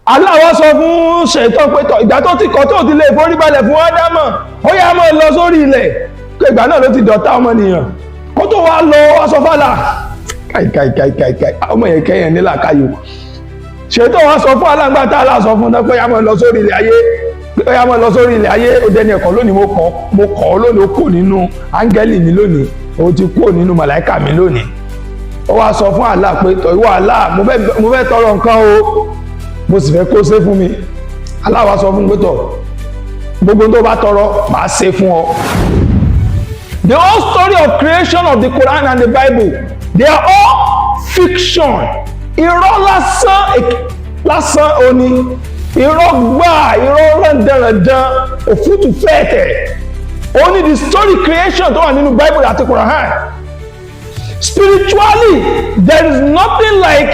Allah wá sọ fún ṣètọ́ pé tọ̀, ìgbà tó ti kọ̀, tó ti lè foríbalẹ̀ fún Ádámọ̀, ó yá, máa lọ sórí ilẹ̀, pé ìgbà náà ló ti dọ̀tá ọmọnìyàn. Kó tó wá lọ, wá sọ f'Allah, káì káì káì káì káì, ọmọ yẹn kẹyàn nílà káyò. Ṣètò wá sọ fún aláǹgbá tá Allah sọ fún un pé yá, máa lọ sórí ilẹ̀ ayé, pé yá, máa lọ sórí ilẹ̀ ayé, ó dẹni ẹ̀kọ́ lónìí. Mo kọ̀ ọ́ lónìí, ó kò nínú áńgẹ́lì mi lónìí, ó ti kúrò nínú màláìkà mi lónìí. Ó wá sọ fún Allah pé tọ̀, ìwọ Allah, mo fẹ́ tọrọ nǹkan o, mo sì fẹ́ kó ṣe fún mi. Allah wá sọ fún pé tọ̀, gbogbo tó bá tọrọ, màá ṣe fún ọ. The whole story of creation of the Quran and the Bible, they are all fiction. Irọ́ lásán lásán òní, irọ́ gbáà, irọ́ rẹ̀ndẹ̀rẹ̀dán, òfútù fẹ́ẹ̀tẹ̀ òní the story creation tó wà nínú Bible àti Quran. Spiritually, there is nothing like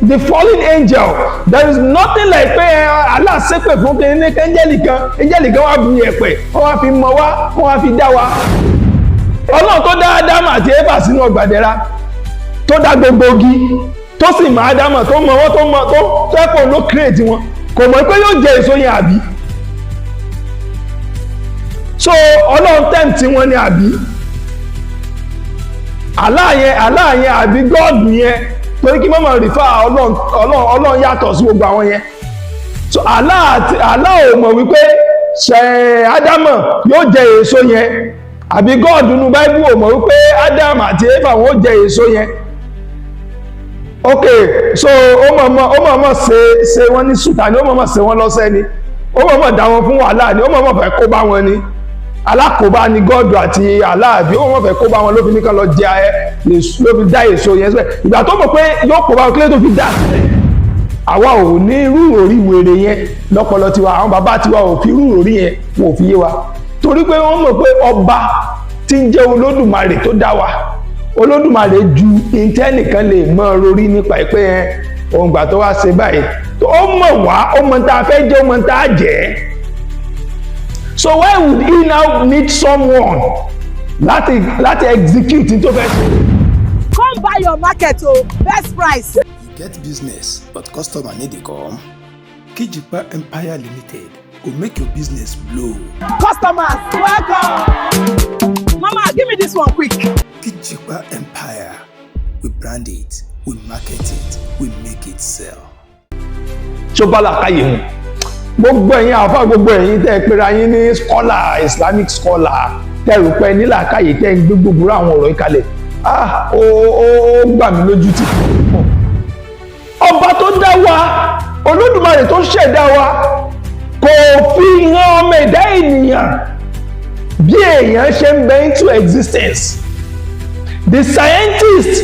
the fallen angel. There is nothing like pé Allah ṣépè fún kí ní angel kan, angel kan wá bu yẹ̀pẹ̀, wọ́n wá fi mọ wá, wọ́n wá fi dá wa. Ọlọ́run tó dá Ádámù àti Éfà sínú ọgbà ìdẹ̀ra, tó dá gbogbo igi, tó sì mọ Ádámù, tó mọ wọ́n, tó mọ tó tẹ́pọ̀ ló create wọn, kò mọ̀ pé yóò jẹ èso yẹn, àbí? So Ọlọ́run tempt wọn ni, àbí? Allah yẹn, Allah yẹn àbí God yẹn, torí kí mọ́mọ́ refer Ọlọ́run, Ọlọ́run, Ọlọ́run yàtọ̀ sí gbogbo àwọn yẹn. So Allah àti Allah ò mọ̀ wípé ṣe Ádámọ̀ yóò jẹ èso yẹn, àbí God nínú Bible ò mọ̀ wípé Ádámù àti Éfà wọn ó jẹ èso yẹn? Ok, so ó mọ̀ mọ̀ ṣe wọ́n ní sùtà ni, ó mọ̀ mọ̀ ṣe wọ́n lọ́sẹ̀ ni, ó mọ̀ mọ̀ dá wọn fún wàhálà ni, ó mọ̀ mọ̀ fẹ́ kó bá wọn ni. Alákòóbá ni God àti Allah, àbí? Ó mọ̀ fẹ́ kó bá wọn ló fi ní kán lọ jẹ ẹ, ló fi dá èso yẹn síbẹ̀. Ìgbà tó mọ̀ pé yóò kó bá wọn, kílẹ̀ tó fi dá sílẹ̀? Àwa ò ní irú òrí wèrè yẹn lọ́pọlọ tiwa. Àwọn bàbá tiwa ò fi irú òrí yẹn, wọn ò fi yé wa, torí pé wọ́n mọ̀ pé ọba tí ń jẹ́ Olódùmarè tó dá wa, Olódùmarè ju ìtẹ́nìkan lè mọ rorí nípa ìpè yẹn. Ohun gbà tó wá ṣe báyìí, ó mọ̀ wá, ó mọ̀ tá a fẹ́ jẹ́, ó mọ̀ tá a jẹ́. So why would he now need someone láti execute tó fẹ́ ṣe? Come buy your market o, best price. You get business but customer no dey come? Kijipa Empire Limited go make your business blow. Customers, welcome. Mama, give me this one quick. Kijipa Empire, we brand it, we market it, we make it sell. Tó bá làákàyè mu, gbogbo ẹ̀yin àfa, gbogbo ẹ̀yin tẹ́ ẹ pera yín ní scholar, Islamic scholar, tẹ́ rò pé ní làákàyè, tẹ́ ń gbé gbogbo àwọn ọ̀rọ̀ yìí kalẹ̀, ah, ó gbà mí lójú tì. Ọba tó dá wa, Olódùmarè tó ṣẹ̀dá wa, kò fi hàn ọmọ ẹ̀dá ènìyàn bí èèyàn ṣe ń bẹ into existence. The scientists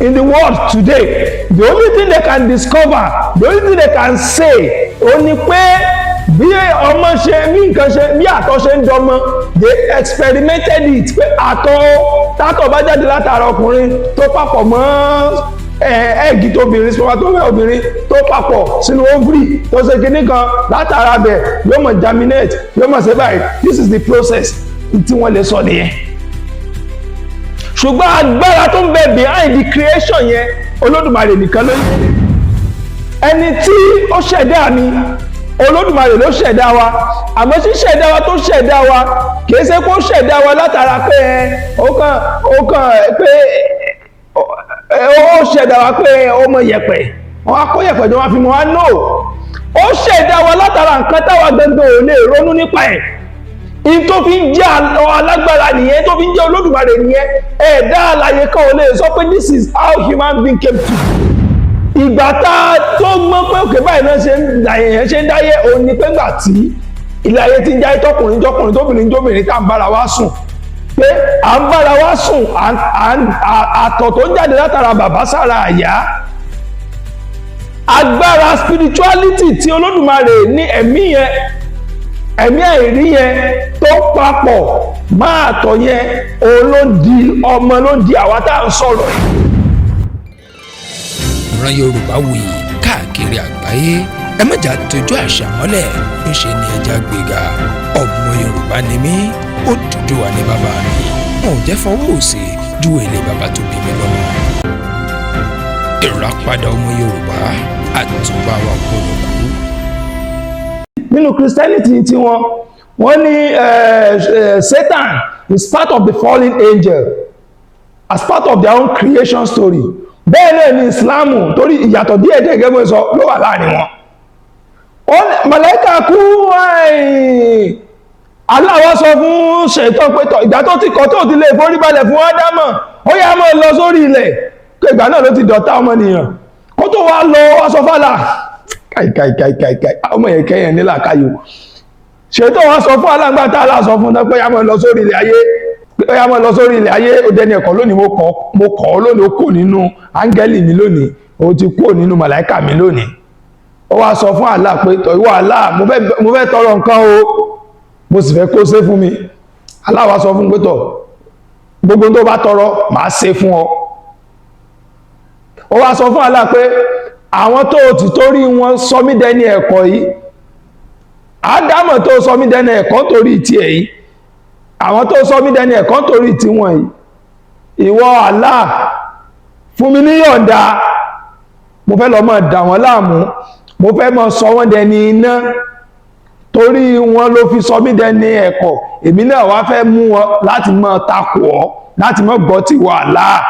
in the world today, the only thing they can discover, the only thing they can say, ó ní pé bí ọmọ ṣe, bí nǹkan ṣe, bí àtọ̀ ṣe ń dọmọ. They experimented it pé àtọ̀ tátọ̀ bá jáde látara ọkùnrin, tó papọ̀ mọ́ egg tóbìnrin, spermatozoa obìnrin, tó papọ̀ sínú ovary, tó ṣe kinní kan látara bẹ̀, yóò mọ̀ germinate, yóò mọ̀ ṣe báyìí. This is the process tí wọ́n lè sọ nìyẹn. Ṣùgbọ́n agbára tó ń bẹ behind the creation yẹn, Olódùmarè nìkan ló yẹ. Ẹni tí ó ṣẹ̀dá mi, Olódùmarè ló ṣẹ̀dá wa. Àmọ́ ṣíṣẹ̀dá wa tó ṣẹ̀dá wa, kìí ṣe kó ṣẹ̀dá wa látara pé ó kàn pé ó ṣẹ̀dá wa pé ó mọ yẹ̀pẹ̀, wọ́n á kó yẹ̀pẹ̀ jọ, wọ́n fi mọ́ wa. No, ó ṣẹ̀dá wa látara nǹkan táwa gangan ò lè ronú nípa ẹ̀. In tó fi ń jẹ́ alágbára nìyẹn, tó fi ń jẹ́ Olódùmarè nìyẹn. Ẹ̀dá alààyè kan ò lè sọ pé this is how human being came to. Ìgbà tá a tó gbọ́n pé òkè báyìí náà ṣe ń èèyàn ṣe ń dáyé, òun ni pé gbà tí ilé ayé ti ń jáyé, tọkùnrin jọkùnrin, tóbìnrin jóbìnrin, tá à ń bára wa sùn, pé à ń bára wa sùn, àtọ̀ tó ń jáde látara bàbá sára àyà, agbára spirituality tí Olódùmarè ní, ẹ̀mí yẹn, ẹ̀mí àìrí yẹn tó papọ̀ máa tọ̀ yẹn, òun ló ń di ọmọ, ló ń di àwa tá à ń sọ̀rọ̀ yìí. Ìran Yorùbá wuyì káàkiri àgbáyé, ẹ má jà tójú àṣà mọ́lẹ̀, ńṣe ni ẹja gbéga. Ọmọ Yorùbá ni mí, Odùduwà ní bàbá mi. Wọn ò jẹ́ fọwọ́ òsì ju èlé bàbá tó bí mi lọ́mọ. Ìràpadà ọmọ Yorùbá, àtúbà wa gbọ́dọ̀ kú. Nínú Christianity tí wọ́n, wọ́n ní Satan is part of the fallen angel as part of their own creation story. Bẹ́ẹ̀ náà ni Islamu, torí ìyàtọ̀ díẹ̀ díẹ̀ gẹ́gẹ́ bó ṣe sọ ló wà láàrin wọn. Màláíkà kú, Allah wá sọ fún Ṣẹ̀tán pé tọ̀, ìgbà tó ti kọ̀ tó ti lè forí balẹ̀ fún Ádámọ̀, ó yá, máa lọ sórí ilẹ̀, pé ìgbà náà ló ti dọ̀tá ọmọnìyàn. Kó tó wá lọ, wá sọ fálà káìkáìkáìkáì, ọmọ yẹn kẹyàn nílà káyò. Ṣẹ̀tán wá sọ fún aláǹgbá tá Allah sọ fún pé yá, máa lọ sórí ilẹ̀ ayé, ó yá, máa lọ sórí ilẹ̀ ayé, ó dẹni ẹ̀kọ́ lónìí. Mo kọ̀ ọ́ lónìí, ó kò nínú áńgẹ́lì mi lónìí, ó ti kúrò nínú màláíkà mi lónìí. Ó wá sọ fún Allah pé tọ̀, ìwọ Allah, mo fẹ́ tọrọ nǹkan o, mo sì fẹ́ kó ṣe fún mi. Allah wá sọ fún pé tọ̀, gbogbo tó bá tọrọ, màá ṣe fún ọ. Ó wá sọ fún Allah pé àwọn tó ti torí wọn sọ mí dẹni ẹ̀kọ́ yìí, Ádámọ̀ tó sọ mí dẹni ẹ̀kọ́ torí tiẹ̀ yìí, àwọn tó sọ mí dẹni ẹ̀kọ́ torí tiwọn yìí, ìwọ Allah, fún mi ní yọ̀ǹda, mo fẹ́ lọ máa dà wọ́n láàmú, mo fẹ́ máa sọ wọ́n dẹni iná, torí wọn ló fi sọ mí dẹni ẹ̀kọ́. Èmi náà wá fẹ́ mú wọn láti máa takò ọ́, láti máa gbọ́ ti wọ Allah.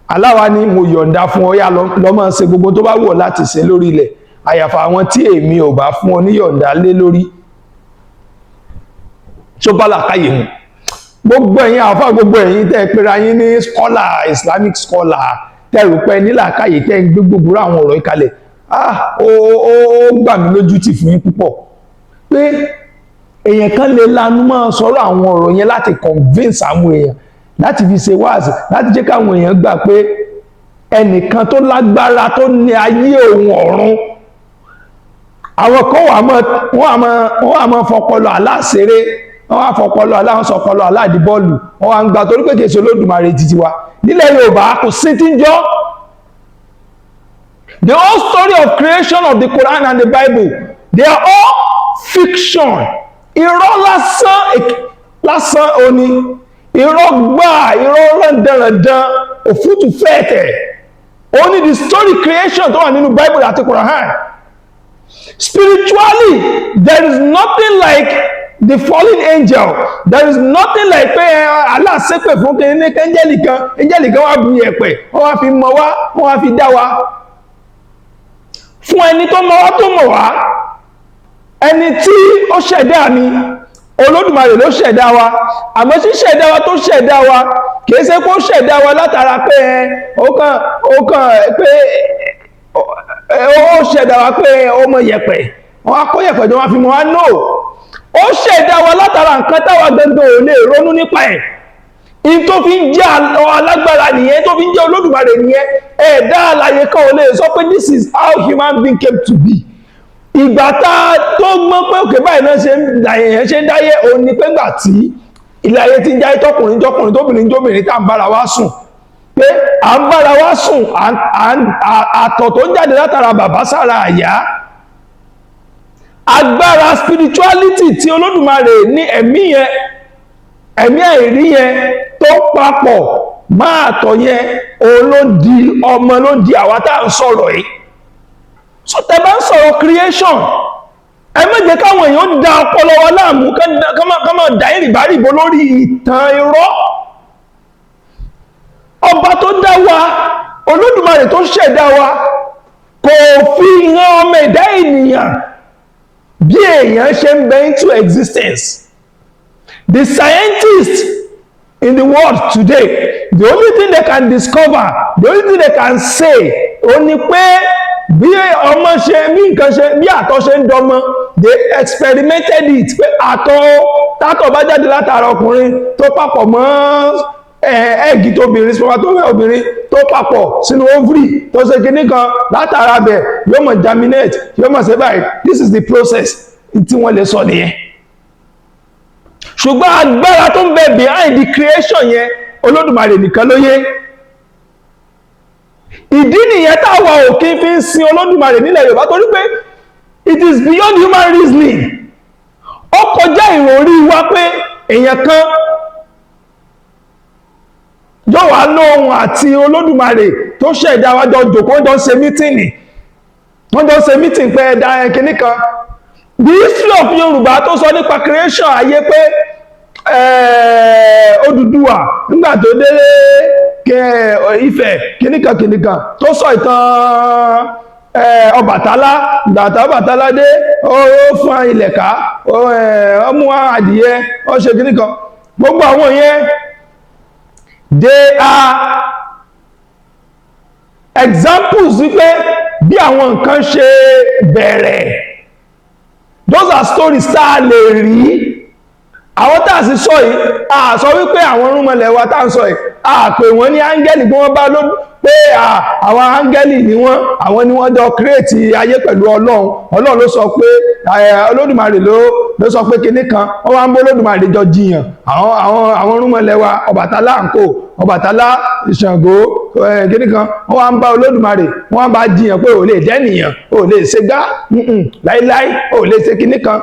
Allah wá ní mo yọ̀ǹda fún ọ, yá, lọ máa ṣe gbogbo tó bá wù ọ́ láti ṣe lórí ilẹ̀, àyàfà àwọn tí èmi ò bá fún ọ ní yọ̀ǹda lé lórí. Tó bá làákàyè mu, gbogbo ẹ̀yin àfáà, gbogbo ẹ̀yin tẹ́ ẹ pera yín ní scholar, Islamic scholar, tẹ́ rò pé nílàákàyè, tẹ́ ń gbé gbogbo àwọn ọ̀rọ̀ yìí kalẹ̀, ah, ó gbà mí lójú tì fún yín púpọ̀ pé èèyàn kan lè lanu máa sọ̀rọ̀ àwọn ọ̀rọ̀ yẹn láti convince àwọn èèyàn, láti fi ṣe wáàsí, láti jẹ́ káwọn èèyàn gbà pé ẹnìkan tó lágbára tó ní ayé òun ọ̀run, àwọn kan wà mọ́, wọ́n á máa fọpọlọ aláṣeré, wọ́n wá fọpọlọ aláwọ̀n sọpọlọ aláàdí bọ́ọ̀lù, wọ́n wá ń gba torí pé kìí ṣe Olódùmarè títí wa nílẹ̀ Yorùbá, kò sí tí ń jọ́. The whole story of creation of the Quran and the Bible, they are all fiction. Irọ́ lásán lásán òní, irọ́ gbáà, irọ́ rándanrandan, òfútù fẹ́ẹ̀tẹ̀ òní the story creation tó wà nínú Bible àti Quran. Spiritually, there is nothing like the fallen angel. There is nothing like pé Allah ṣépè fún kí ní angel kan, angel kan wá bu yẹ̀pẹ̀, wọ́n wá fi mọ wá, wọ́n wá fi dá wa. Fún ẹni tó mọ wá, tó mọ̀ wá, ẹni tí ó ṣẹ̀dá mi, Olódùmarè ló ṣẹ̀dá wa. Àmọ́ ṣíṣẹ̀dá wa tó ṣẹ̀dá wa, kìí ṣe kó ṣẹ̀dá wa látara pé ó kàn pé ó ṣẹ̀dá wa pé ó mọ yẹ̀pẹ̀, wọ́n á kó yẹ̀pẹ̀ jọ, wọ́n fi mọ̀ wá. No, ó ṣẹ̀dá wa látara nǹkan táwa gangan ò lè ronú nípa ẹ̀. In tó fi ń jẹ́ alágbára nìyẹn, tó fi ń jẹ́ Olódùmarè nìyẹn. Ẹ̀dá alààyè kan ò lè sọ pé this is how human being came to be. Ìgbà tá a tó gbọ́n pé òkè báyìí náà ṣe ń èèyàn ṣe ń dáyé, òun ni pé ńgbà tí ilé ayé ti ń jáyé, tọkùnrin tọkùnrin, tóbìnrin tóbìnrin, tá à ń bára wa sùn, pé à ń bára wa sùn, àtọ̀ tó ń jáde látara bàbá sára àyà, agbára spirituality tí Olódùmarè ní, ẹ̀mí yẹn, ẹ̀mí àìrí yẹn tó papọ̀ máa tọ̀ yẹn, òun ló di ọmọ, ló di àwa tá à ń sọ̀rọ̀ yìí. So tẹ́ bá ń sọ̀rọ̀ creation, ẹ má jẹ́ káwọn èèyàn da ọpọlọ wa láàmú, ká máa dà ìrìbárìbò lórí ìtàn irọ́. Ọba tó dá wa, Olódùmarè tó ṣẹ̀dá wa, kò fi hàn ọmọ ẹ̀dá ènìyàn bí èèyàn ṣe ń bẹ into existence. The scientists in the world today, the only thing they can discover, the only thing they can say, ó ní pé bí ọmọ ṣe, bí nǹkan ṣe, bí àtọ̀ ṣe ń dọmọ. They experimented it pé àtọ̀, tátọ̀ bá jáde látara ọkùnrin tó papọ̀ mọ́ egg tóbìnrin, spermatozoa obìnrin, tó papọ̀ sínú ovary, tó ṣe kinní kan látara bẹ̀, yóò mọ̀ germinate, yóò mọ̀ ṣe báyìí. This is the process tí wọ́n lè sọ nìyẹn. Ṣùgbọ́n agbára tó ń bẹ behind the creation yẹn, Olódùmarè nìkan ló yé. Ìdí nìyẹn táwa ò kí fi ń sin Olódùmarè nílẹ̀ Yorùbá, torí pé it is beyond human reasoning. Ó kọjá ìròrí wa pé èèyàn kan yóò wá lóhun àti Olódùmarè tó ṣẹ̀dá wa jọ jòkó, jọ ṣe meeting, wọ́n jọ ṣe meeting pé ẹ̀dá kìíní kan. The history of Yorùbá tó sọ nípa creation ayé pé Odùduwà nígbà tó dé Ifẹ̀, kìnìkan kìnìkan, tó sọ ìtàn Ọbàtálá, ìgbà tá Ọbàtálá dé, ó fún ilẹ̀ ká, ó mú adìyẹ, ó ṣe kìnìkan, gbogbo àwọn yẹn, they are examples wípé bí àwọn nǹkan ṣe bẹ̀rẹ̀. Those are stories tá a lè rí. Àwọn tá a sì sọ yìí, a sọ wípé àwọn irúnmọlẹ̀ wa tá a ń sọ yìí, a pè wọ́n ní áńgẹ́lì bí wọ́n bá ló pé àwọn áńgẹ́lì ni wọ́n, àwọn ni wọ́n jọ create ayé pẹ̀lú Ọlọ́run. Ọlọ́run ló sọ pé Olódùmarè ló sọ pé kinní kan, wọ́n wá ń bó Olódùmarè jọ jiyàn. Àwọn irúnmọlẹ̀ wa, Ọbàtálá ńkò, Ọbàtálá, Ṣàngó, kinní kan, wọ́n wá ń bá Olódùmarè, wọ́n wá ń bá jiyàn pé ò lè jẹ́ nìyàn, ò lè ṣe gbá láíláí, ò lè ṣe kinní kan.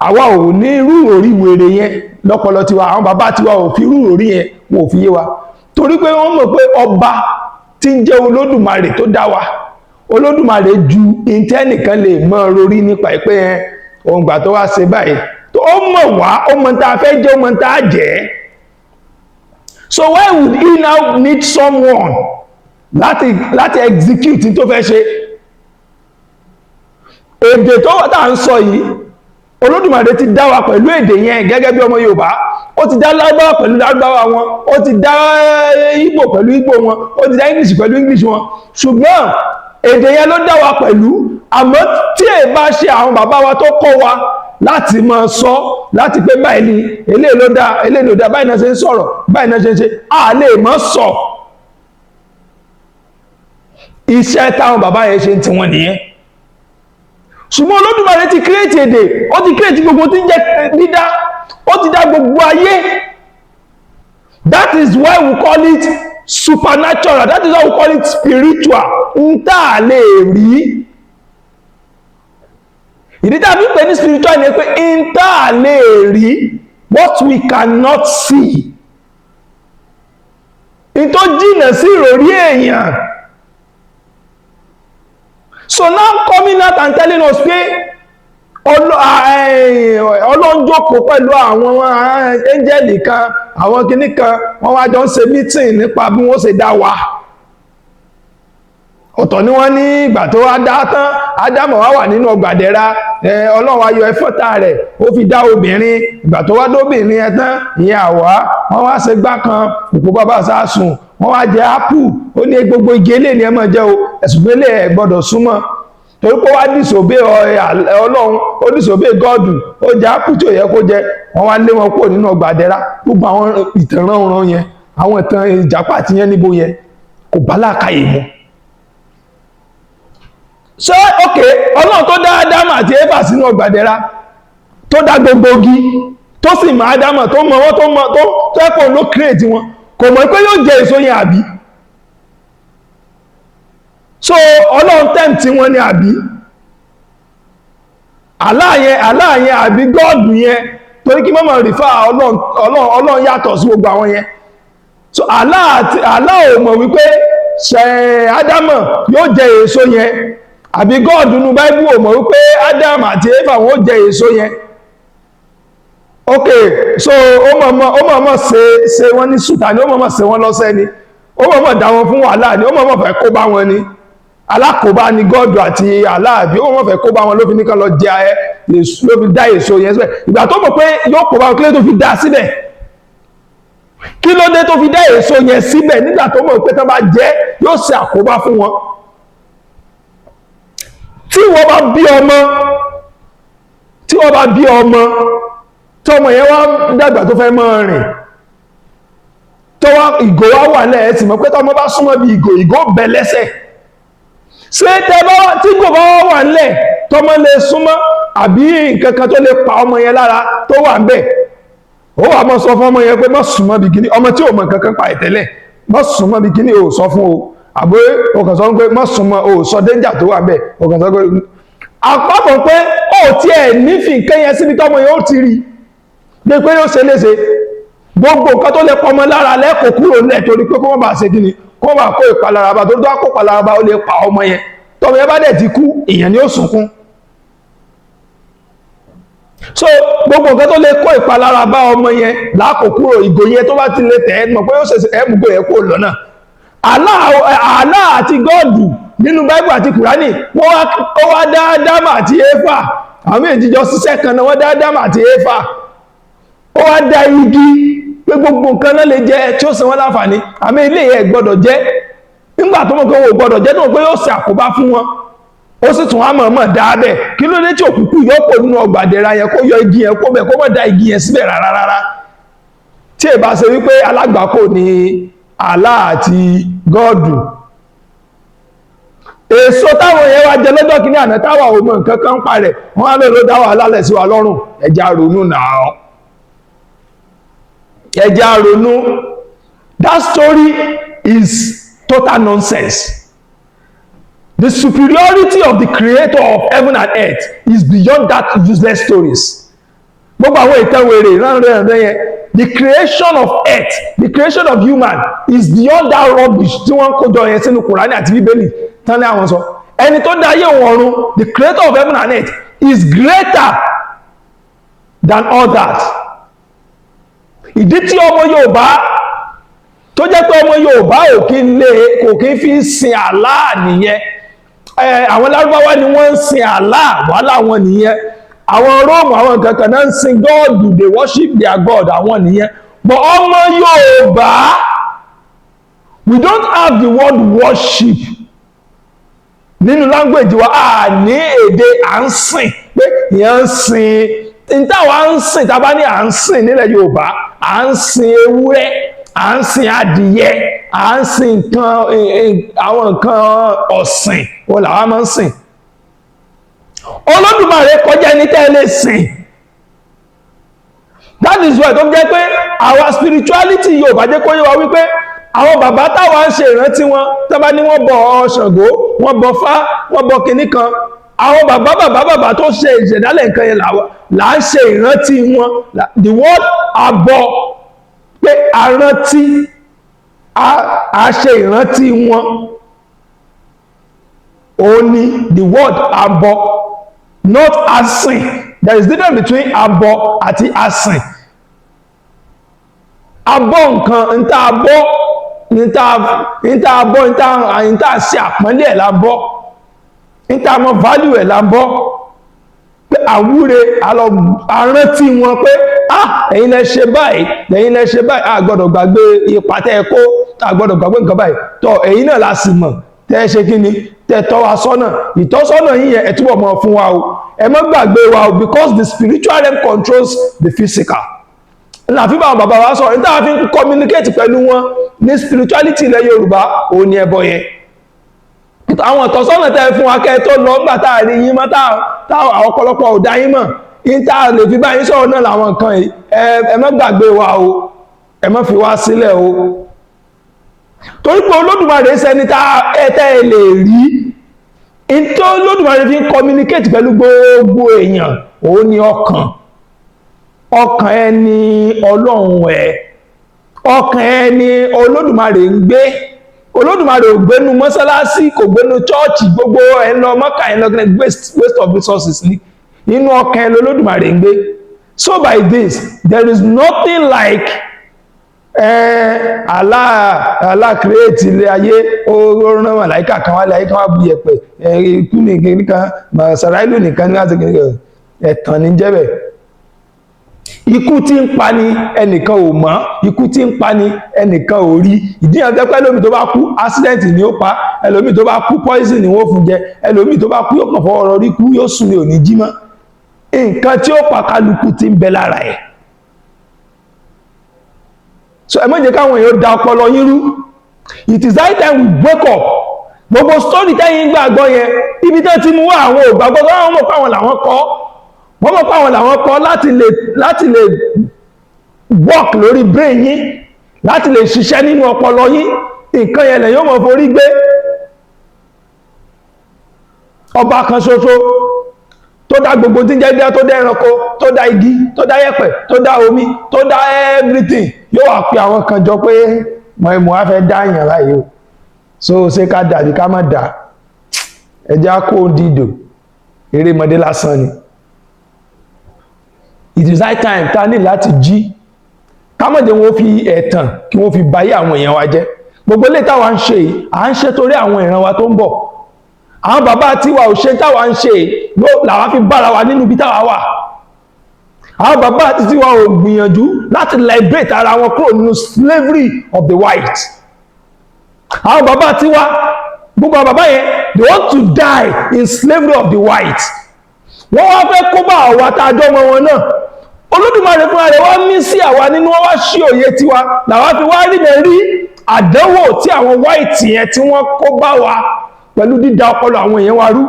Àwa ò ní irú òrí wèrè yẹn lọ́pọlọ tiwa. Àwọn bàbá tiwa ò fi irú òrí yẹn, wọn ò fi yé wa, torí pé wọ́n mọ̀ pé ọba tí ń jẹ́ Olódùmarè tó dá wa, Olódùmarè ju ìtẹ́nìkan lè mọ́ rorí nípa ìpé yẹn. Ohun gbà tó wá ṣe báyìí tó, ó mọ̀ wá, ó mọ̀ tá a fẹ́ jẹ́, ó mọ̀ tá a jẹ́. So why would he now need someone láti execute tó fẹ́ ṣe? Èdè tó wà tá à ń sọ yìí, Olódùmarè ti dá wa pẹ̀lú èdè yẹn gẹ́gẹ́ bí ọmọ Yorùbá. Ó ti dá Lárúbáwá pẹ̀lú Lárúbáwá wọn, ó ti dá Ìgbò pẹ̀lú Ìgbò wọn, ó ti dá English pẹ̀lú English wọn, ṣùgbọ́n èdè yẹn ló dá wa pẹ̀lú. Àmọ́ tí è bá ṣe àwọn bàbá wa tó kọ́ wa láti máa sọ láti pé báyìí ni, eléyìí ló dá, eléyìí ló dá, báyìí náà ṣe ń sọ̀rọ̀, báyìí náà ṣe ń ṣe, a lè mọ́ sọ. Iṣẹ́ táwọn bàbá yẹn ṣe ń tiwọn nìyẹn. Ṣùgbọ́n Olódùmarè ti create èdè, ó ti create gbogbo tí ń jẹ́ dídá, ó ti dá gbogbo ayé. That is why we call it supernatural, that is why we call it spiritual, ń tà lè rí. Ìdí tá a fi ń pè ní spiritual ni pé ń tà lè rí, what we cannot see, ń tó jìnà sí ìròrí èèyàn. So now coming out and telling us pé Ọlọ́run jókòó pẹ̀lú àwọn áńgẹ́lì kan, àwọn kìíní kan, wọ́n wá jọ ń ṣe meeting nípa bí wọ́n ṣe dá wa. Ọ̀tọ̀ ni wọ́n ní ìgbà tó wá dá tán, Ádámù wá wà nínú ọgbà ìdẹ̀ra, Ọlọ́run wá yọ ẹfọ́ta rẹ̀, ó fi dá obìnrin. Ìgbà tó wá dóbìnrin ẹ tán, ìyẹn Àwa, wọ́n wá ṣe gbá kan òpó bàbá sásùn, wọ́n wá jẹ ápù. Ó ní gbogbo igi eléyìí ni ẹ máa jẹ o, ẹ̀sùn pé ẹ gbọ́dọ̀ súnmọ́, torí pé wá disobey Ọlọ́run, ó disobey God, ó jẹ ápù tí ò yẹ kó jẹ, wọ́n wá lé wọn kúrò nínú ọgbà ìdẹ̀ra. Gbogbo àwọn ìtàn ránran yẹn, àwọn ìtàn ìjàpá àti yẹn níbo yẹn, kò bá làákàyè mu. Ṣé ok, Ọlọ́run tó dá Ádámù àti Éfà sínú ọgbà ìdẹ̀ra, tó dá gbogbo igi, tó sì mọ Ádámù, tó mọ wọ́n, tó mọ tó ẹ̀pọ̀ ló create wọn, kò mọ̀ pé yóò jẹ èso yẹn, àbí? So Ọlọ́run tempt wọn ni, àbí? Allah yẹn, Allah yẹn àbí God yẹn, torí kí mọ́mọ̀ refer Ọlọ́run, Ọlọ́run yàtọ̀ sí gbogbo àwọn yẹn. So Allah àti Allah ò mọ̀ wípé ṣe Ádámù yóò jẹ èso yẹn, àbí God nínú Bible ò mọ̀ wípé Ádámù àti Éfà wọn ó jẹ èso yẹn? Ok, so ó mọ̀ mọ̀ ṣe wọ́n ní sùtà ni, ó mọ̀ mọ̀ ṣe wọ́n lọ́sẹ̀ ni, ó mọ̀ mọ̀ dá wọn fún wàhálà ni, ó mọ̀ mọ̀ fẹ́ kó bá wọn ni. Alákòóbá ni God àti Allah, àbí? Ó mọ̀ fẹ́ kó bá wọn ló fi ní kán lọ jẹ ẹ ló fi dá èso yẹn síbẹ̀. Ìgbà tó mọ̀ pé yóò kó bá wọn, kí ló tó fi dá síbẹ̀? Kí ló dé tó fi dá èso yẹn síbẹ̀ nígbà tó mọ̀ pé tó bá jẹ yóò ṣe àkóbá fún wọn? Tí wọ́n bá bí ọmọ, tí wọ́n bá bí ọmọ, tí ọmọ yẹn wá dàgbà, tó fẹ́ máa rìn, tó wá ìgò wá wà lẹ́ẹ̀ sì mọ̀ pé tọ́mọ bá súnmọ́ bí ìgò, ìgò bẹ lẹ́sẹ̀. Ṣé tẹ́ bá tí ìgò bá wà lẹ̀, tọ́mọ lè súnmọ́, àbí nǹkan kan tó lè pa ọmọ yẹn lára tó wà ń bẹ̀, ó wà mọ́ sọ fún ọmọ yẹn pé má súnmọ́ bí kíní? Ọmọ tí ò mọ̀ nǹkan kan pa ìtẹ́lẹ̀, má súnmọ́ bí kíní, ò sọ fún o, àbí o kàn sọ pé má súnmọ́, o sọ danger tó wà ń bẹ̀? O kàn sọ pé àpapọ̀ pé ó tiẹ̀ nífi nǹkan yẹn síbi tọ́mọ yẹn ó ti rí bí pé yóò ṣe léṣe. Gbogbo nǹkan tó lè pọmọ lára lẹ́kọ̀ọ́ kúrò lẹ̀, torí pé kó má bàa ṣe kíni, kó má bàa kó ìpalára bá, torí tó bá kó ìpalára bá, ó lè pa ọmọ yẹn. Tọmọ yẹn bá dẹ̀ ti kú, èèyàn ni ó sunkún. So gbogbo nǹkan tó lè kó ìpalára bá ọmọ yẹn lákòókúrò. Ìgò yẹn, tó bá ti lè tẹ̀ ẹ́ mọ̀ pé ó ṣèṣe ẹ̀ mú ìgò yẹn kúrò lọ́nà. Allah àti God nínú Bible àti Kùránì, wọ́n wá, ó wá dá Ádámù àti Éfà. Àwọn méjì jọ ṣiṣẹ́ kan náà. Wọ́n dá Ádámù àti Éfà, ó wá dá igi pé gbogbo nǹkan náà lè jẹ tí ó ṣe wọ́n láǹfààní, àmì ilé yẹn gbọ́dọ̀ jẹ. Nígbà tó mọ̀ pé wọn ò gbọ́dọ̀ jẹ, tó mọ̀ pé yóò ṣe àkóbá fún wọn, ó sì tún wá mọ̀ọ́mọ̀ dá bẹ́ẹ̀. Kí ló dé tí òkùnkùn yóò kó nínú ọgbà àdẹ̀ra yẹn, kó yọ igi yẹn kó bẹ̀, kó mọ̀ dá igi yẹn síbẹ̀ rárá rárá, tí ì bá ṣe wípé alágbàkó ni Allah àti God? Èso táwọn yẹn wá jẹ lọ́jọ́ kìíní àná, táwa ò mọ nǹkan kan pa rẹ̀, wọ́n á lè ló dá wàhálà lẹ̀ sí wa lọ́rùn. Ẹ jẹ́ á ronú náà, ẹ jẹ́ á ronú. That story is total nonsense. The superiority of the creator of heaven and earth is beyond that useless stories. Gbogbo àwọn ìtàn wèrè ránrẹ́rẹ́ yẹn, the creation of earth, the creation of human is beyond that rubbish tí wọ́n kó jọ yẹn sínú Kùránì àti Bíbélì tán ní àwọn sọ. Ẹni tó dá ayé òun ọ̀run, the creator of heaven and earth, is greater than all that. Ìdí tí ọmọ Yorùbá, tó jẹ́ pé ọmọ Yorùbá ò kí ń lé, kò kí ń fi sin Allah nìyẹn. Àwọn Lárúbáwá ni wọ́n ń sin Allah, wàhálà wọn nìyẹn. Àwọn Róòmù, àwọn nǹkan kan náà ń sin God, they worship their God, àwọn nìyẹn. But ọmọ Yorùbá, we don't have the word worship nínú language wa. A ní èdè à ń sìn, pé ìyẹn ń sin nítawa ń sìn. Tá a bá ní à ń sìn nílẹ̀ Yorùbá, à ń sin ewúrẹ́, à ń sin adìyẹ, à ń sin nǹkan, àwọn nǹkan ọ̀sìn wọn làwa máa ń sìn. Olódùmarè kọjá ẹni tẹ́ ẹ lè sìn. That is why tó jẹ́ pé our spirituality Yorùbá jẹ́ kó yé wa wípé àwọn bàbá táwa ń ṣe ìrántí wọn, tó bá ní wọ́n bọ Ṣàngó, wọ́n bọ Fá, wọ́n bọ kinní kan, àwọn bàbá bàbá bàbá tó ṣe ìṣẹ̀dálẹ̀ nǹkan yẹn là ń ṣe ìrántí wọn. The word abọ, pé a rántí, a ṣe ìrántí wọn, ó ní the word abọ, not asìn. There is difference between abọ àti asìn. Abọ́ nǹkan, níta abọ́, níta abọ́, níta ṣe àpọ́nlé ẹ̀ la bọ́, níta mọ value ẹ̀ la bọ́, pé àwúre àrántí wọn pé, ah, ẹ̀yin lẹ ṣe báyìí, ẹ̀yin lẹ ṣe báyìí, a gbọ́dọ̀ gbàgbé ipa tẹ́ ẹ kó, a gbọ́dọ̀ gbàgbé nǹkan báyìí. Tọ́ ẹ̀yin náà la sì mọ̀ tẹ́ ẹ ṣe kí ni, tẹ́ ẹ tọ́ wa sọ́nà. Ìtọ́sọ́nà yín yẹn, ẹ túbọ̀ mọ̀ fún wa o, ẹ má gbàgbé wa o, because the spiritual realm controls the physical. Láfi bá àwọn bàbá wa sọ̀rọ̀, níta fi ń communicate pẹ̀lú wọn ní spirituality ilẹ̀ Yorùbá, òun ni ẹbọ yẹn. Àwọn ìtọ́sọ́nà tẹ́ fún wa kẹ́ ẹ tó lọ, ńgbà tá a rí yín mọ́, tá àwọn ọ̀pọ̀lọpọ̀ ò dá yín mọ̀, níta lè fi bá yín sọ̀rọ̀ náà làwọn nǹkan yìí. Ẹ má gbàgbé wa o, ẹ má fi wá sílẹ̀ o, torí pé Olódùmarè sẹni tá ẹ tẹ́ ẹ lè rí. Ìtọ́ Olódùmarè fi ń communicate pẹ̀lú gbogbo èèyàn, òun ni ọkàn. Ọkàn ẹni Ọlọ́run ẹ, ọkàn ẹni Olódùmarè ń gbé. Olódùmarè ò gbénu mọ́sálásí, kò gbénu chọ́ọ̀chì. Gbogbo ẹ̀ ń lọ Mọ́kà, ẹ̀ ń lọ, waste of resources ni. Inú ọkàn ẹ lolódùmarè ń gbé. So by this, there is nothing like Allah. Allah create ilé ayé, ó rán màláìkà kan wálé ayé, kan wá bu yẹ̀pẹ̀, ikú nìkan, sàráìlú nìkan ní láti kìnìkan. Ẹ̀tàn ní jẹ́bẹ̀. Ikú tí ń pa ni, ẹnìkan ò mọ̀. Ikú tí ń pa ni, ẹnìkan ò rí. Ìdí yẹn pé ẹlòmíì tó bá kú, accident ni ó pa. Ẹlòmíì tó bá kú, poison ni wọ́n fún jẹ. Ẹlòmíì tó bá kú, yóò kàn fọwọ́ rọrí kú, yóò sùn ní òní jí mọ́. Nǹkan tí ó pa kálukú ti ń bẹ lára ẹ̀. So ẹ má jẹ́ káwọn èèyàn da ọpọlọ yín rú. It is high time we wake up. Gbogbo story tẹ́yìn gbàgbọ́ yẹn, ibi tó ti mú wá, àwọn ò gbàgbọ́ tó. Wọ́n mọ̀ pé àwọn làwọn kọ́, wọ́n mọ̀ pé àwọn làwọn kọ́ láti lè work lórí brain yín, láti lè ṣiṣẹ́ nínú ọpọlọ yín. Nǹkan yẹn lẹ̀ yóò mọ̀ forí gbé. Ọba kan ṣoṣo tó dá gbogbo tí ń jẹ́ díẹ̀, tó dá ẹranko, tó dá igi, tó dá yẹ̀pẹ̀, tó dá omi, tó dá everything, yóò wá pe àwọn kan jọ pé mọ̀ mọ̀ á fẹ́ dá èèyàn báyìí o. So ṣé ká dàbí ká má dà? Ẹjẹ́ á kó dìdò, erémọdé lásán ni. It is high time tá a ní láti jí, ká má jẹ́ wọ́n fi ẹ̀tàn kí wọ́n fi bayé àwọn èèyàn wa jẹ́. Gbogbo ilé táwa ń ṣe yìí, à ń ṣe torí àwọn ìran wa tó ń bọ̀. Àwọn bàbá tiwa ò ṣe táwa ń ṣe làwa fi bára wa nínú ibi táwa wà. Àwọn bàbá àti tiwa ò gbìyànjú láti liberate ara wọn kúrò nínú slavery of the white. Àwọn bàbá tiwa, gbogbo àwọn bàbá yẹn, they want to die in slavery of the white. Wọ́n wá fẹ́ kó bá àwa tá a jọ ọmọ wọn náà. Olódùmarè fúnra rẹ̀ wá mí sí àwa nínú, wọn wá ṣí òye tiwa, làwa fi wá rí rí àdánwò tí àwọn white yẹn tí wọ́n kó bá wa pẹ̀lú dídá ọpọlọ àwọn èèyàn wa rú.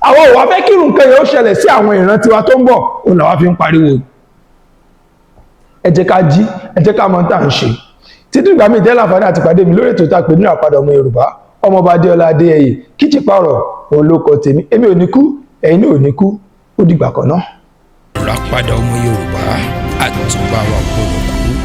Àwọn ò wá fẹ́ kí irú nǹkan yẹn ó ṣẹlẹ̀ sí àwọn ìran tiwa tó ń bọ̀. Òun làwa fi ń pariwo. Ẹ jẹ́ ká jí, ẹ jẹ́ ká mọ tá à ń ṣe. Títí ìgbà míì tẹ́lẹ̀ àǹfààní àti pàdé mi lórí ètò tá a pè ní Ìràpadà Ọmọ Yorùbá, Ọmọọba Adéọlá Adéyẹyè Kíjìpá ọ̀rọ̀ òun ló kọ tèmi. Èmi ò ní kú, ẹ̀yin náà ò ní kú. Ó dìgbà kan náà. Ìràpadà Ọmọ Yorùbá, àtúbà wa gbọ́dọ̀ kú.